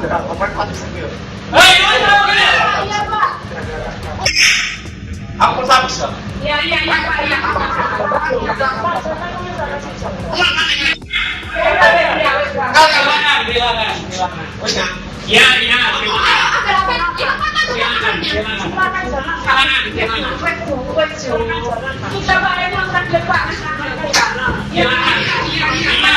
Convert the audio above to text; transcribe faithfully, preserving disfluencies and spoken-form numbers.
Hei, mana dia? Apa salah? Ya, ya, ya, Pak, ya. Silakan, silakan, silakan. Ya, ya, silakan. Silakan, silakan. Silakan, silakan. Silakan, silakan.